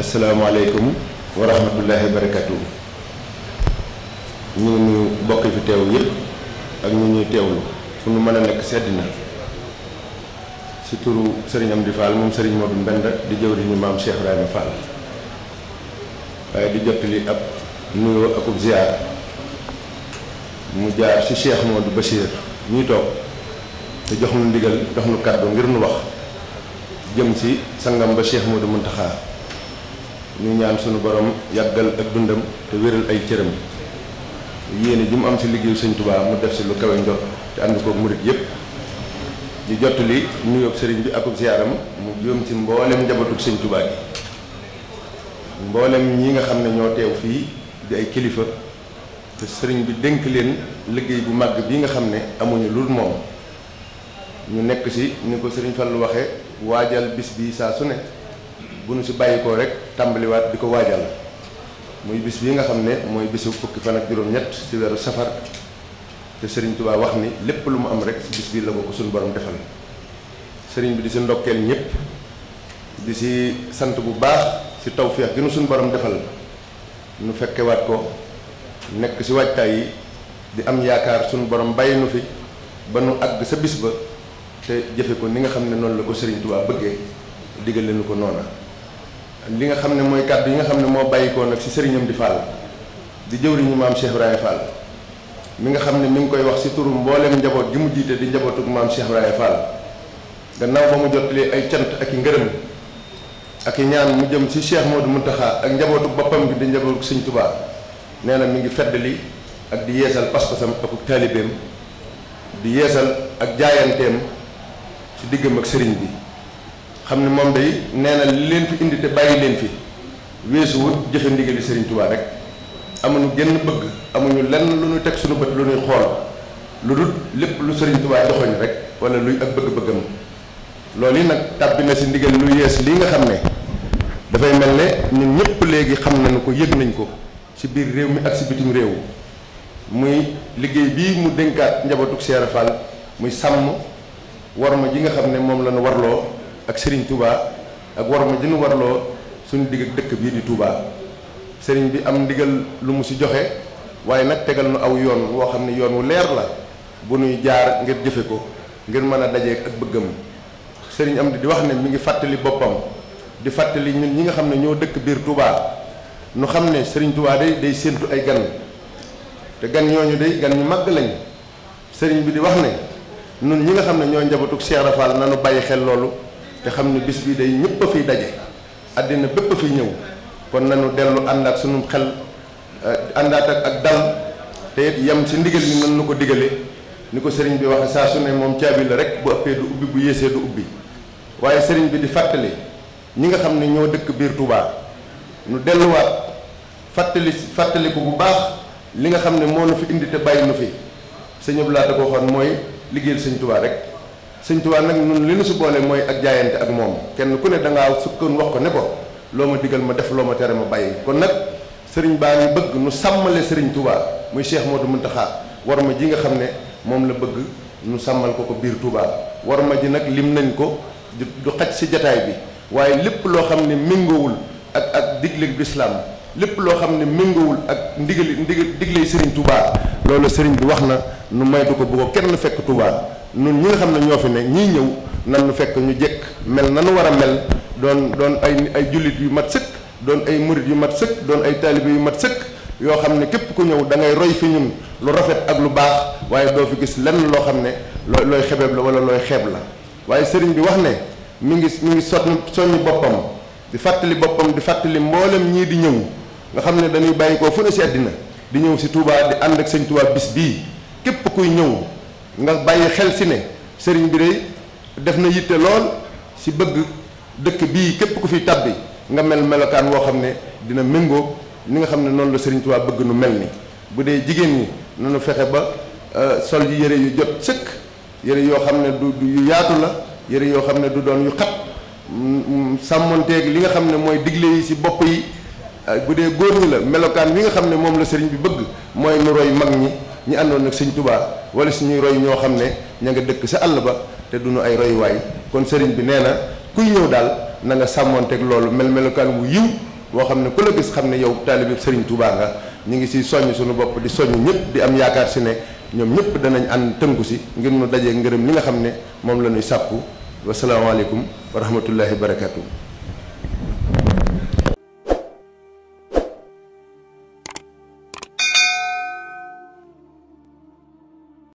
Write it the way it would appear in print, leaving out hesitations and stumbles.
asalaamaaleykum wa rahmatullahi wa barakatuh. ñu ngi nuyu bokk fi teew yëpp ak ñu ñuy teewlu fu nu mën a nekk sedd na si turu sëriñ Amdi Fall moom sëriñ Modou Mbenda di jëwriñu maam Cheikh Ibrahima Fall waaye di jottali ab nuyoo akub ziar mu jaar si Cheikh Modou Bachir ñuy toog te jox nu ndigal jox nu kàddu ngir nu wax jëm si sangam ba Cheikh Modou Muntaxa ñu ñaan sunu borom yàggal ak dundam te wéral ay cëram yéene ji mu am si liggéeyu sëñ Touba mu def si lu kawe njot te ànd ko murit yépp di jottali nuyoo sëriñ bi akub ziyaaram mu jëm ci mboolem njabootug sëñ Touba gi mboolem ñi nga xam ne ñoo teew fii di ay kilifa te sëriñ bi dénk leen liggéey bu màgg bii nga xam ne amuñu lu moom ñu nekk si ni ko sëriñ Fallu waxee waajal bis bi saa su ne bu nu si bàyyikoo rek tàmbaliwaat di ko waajal muy bis bi nga xam ne mooy bisu fukki fan ak juróom-ñett si weeru safar te sëriñ Touba wax ni lépp lu mu am rek si bis bi la ko suñu borom defal sëriñ bi di si ndokkeel ñëpp di si sant bu baax si tawféex gi nu suñu borom defal nu fekkewaat ko nekk si waajtaay yi di am yaakaar suñu borom bàyyi nu fi ba nu àgg sa bis ba te jëfe ko ni nga xam ne noonu la ko sëriñ Touba bëggee digal leen ko noona li nga xam ne mooy kàddu yi nga xam ne moo bàyyikoo nag si sëriñam di Fall di jëwriñu maam Cheikh Ibrahima Fall mi nga xam ne mi ngi koy wax si turu mboolem njaboot gi mu jiite di njabootug maam Cheikh Ibrahima Fall gannaaw ba mu jottalee ay cant ak i ngërëm ak i ñaan mu jëm si Cheikh Modou Mountakha ak njabootug boppam gi di njabootug sëñ Touba nee na mi ngi feddali ak di yeesal pas-pasam ak taalibeem di yeesal ak jaayanteem si diggam ak sëriñ bi xam ne moom day nee na li leen fi indi te bàyyi leen fi weesuwut jëfe ndigali sëriñ Touba rek amuñu genn bëgg amuñu lenn lu ñu teg suñu bët lu ñuy xool lu dul lépp lu sëriñ Touba joxoñ rek wala luy ak bëgg-bëggam loolu yi nag tàbbi na si ndigal lu yees lii nga xam ne dafay mel ne ñun ñëpp léegi xam nañu ko yëg nañ ko si biir réew mi ak si bitim réew muy liggéey bii mu dénkaat njabootug Cheikh Fall muy sàmm warma ji nga xam ne moom la ñu warloo ak Serigne Touba ak warma ji ñu warloo suñu digg ak dëkk bii di Touba Serigne bi am ndigal lu mu si joxe waaye nag tegal nu aw yoon woo xam ne yoon wu leer la bu nuy jaar ngir jëfe ko ngir mën a dajeek ak bëggam Serigne am di wax ne mi ngi fàttali boppam di fàttali ñun ñi nga xam ne ñoo dëkk biir Touba nu xam ne Serigne Touba day séentu ay gan te gan ñooñu day gan ñu màgg lañ Serigne bi di wax ne nun ñi nga xam ne ñoo njabootug Cheikh Rafal nanu bàyyi xel loolu te xam ne bis bi day ñëpp a fiy daje àddina bépp a fiy ñëw kon nanu dellu àndaat sunu xel àndaat ak dal te it yem si ndigal ni nan nu ko digale ni ko sëriñ bi waxe saa su ne moom caabi la rek bu ëppee du ubbi bu yéesee du ubbi waaye sëriñ bi di fàttali ñi nga xam ne ñoo dëkk biir Touba nu delluwaat fàttaliku bu baax li nga xam ne moo nu fi indi te bàyyi nu fi sëñ Abdoulaye da ko waxoon mooy liggéeyal sëñ Touba rek sëñ Touba nag ñun li nu si boole mooy ak jaayante ak moom kenn ku ne da ngaa sukkoon wax ko ne ko loo ma digal ma def loo ma tere ma bàyyi kon nag sëriñ baa ngi bëgg nu sàmmale sëriñ Touba muy Cheikh Modou Mountakha war ma ji nga xam ne moom la bëgg nu sàmmal ko biir Touba war ma ji nag lim nañ ko du xaj si jataay bi waaye lépp loo xam ne méngoowul ak digle lislaam lépp loo xam ne méngoowul ak digle sëriñ Touba loolu sëriñ bi wax na nu maytu ko bu ko kenn fekk Touba nun ñi nga xam ne ñoo fi ne ñii ñëw nan nu fekk ñu jekk mel nanu war a mel doon ay jullit yu mat sëkk doon ay murit yu mat sëkk doon ay taalibe yu mat sëkk yoo xam ne képp ku ñëw da ngay roy fi ñun lu rafet ak lu baax waaye doo fi gis lenn loo xam ne looy xebeeb la wala looy xeeb la waaye sëriñ bi wax ne mi ngi soññ boppam di fàttali boppam di fàttali mboolem ñii di ñëw nga xam ne dañuy bàyyi koo fu ne si àddina di ñëw si Touba di ànd ak sëñ Touba bis bii képp kuy ñëw nga bàyyi xel si ne sëriñ bi day def na yitte lool si bëgg dëkk bii képp ku fi tàbbi nga mel melokaan woo xam ne dina méngoo ni nga xam ne noonu la sëriñ Touba bëgg nu mel ni bu dee jigéen ñi nanu fexe ba sol yi yëre yu jot sëkk yëre yoo xam ne du yu yaatu la yëre yoo xam ne du doon yu xat sàmmonteeg li nga xam ne mooy digle yi si bopp yi bu dee góor ñi la melokaan bi nga xam ne moom la sëriñ bi bëgg mooy nu roy mag ñi àndoon ak sëñ Touba wala suñuy roy ñoo xam ne ña nga dëkk sa àll ba te duñu ay royuwaay kon sëriñ bi nee na kuy ñëw daal na nga sàmmonteeg loolu melokaan wu yiw boo xam ne ku la gis xam ne yow taalibe Serigne Touba nga. ñu ngi si soññ suñu bopp di soññ ñëpp di am yaakaar si ne ñoom ñëpp danañ ànd tënku si ngir nu dajee ngërëm li nga xam ne moom la ñuy sàkku wasalaamaaleykum wa rahmatullahi wa barakatuh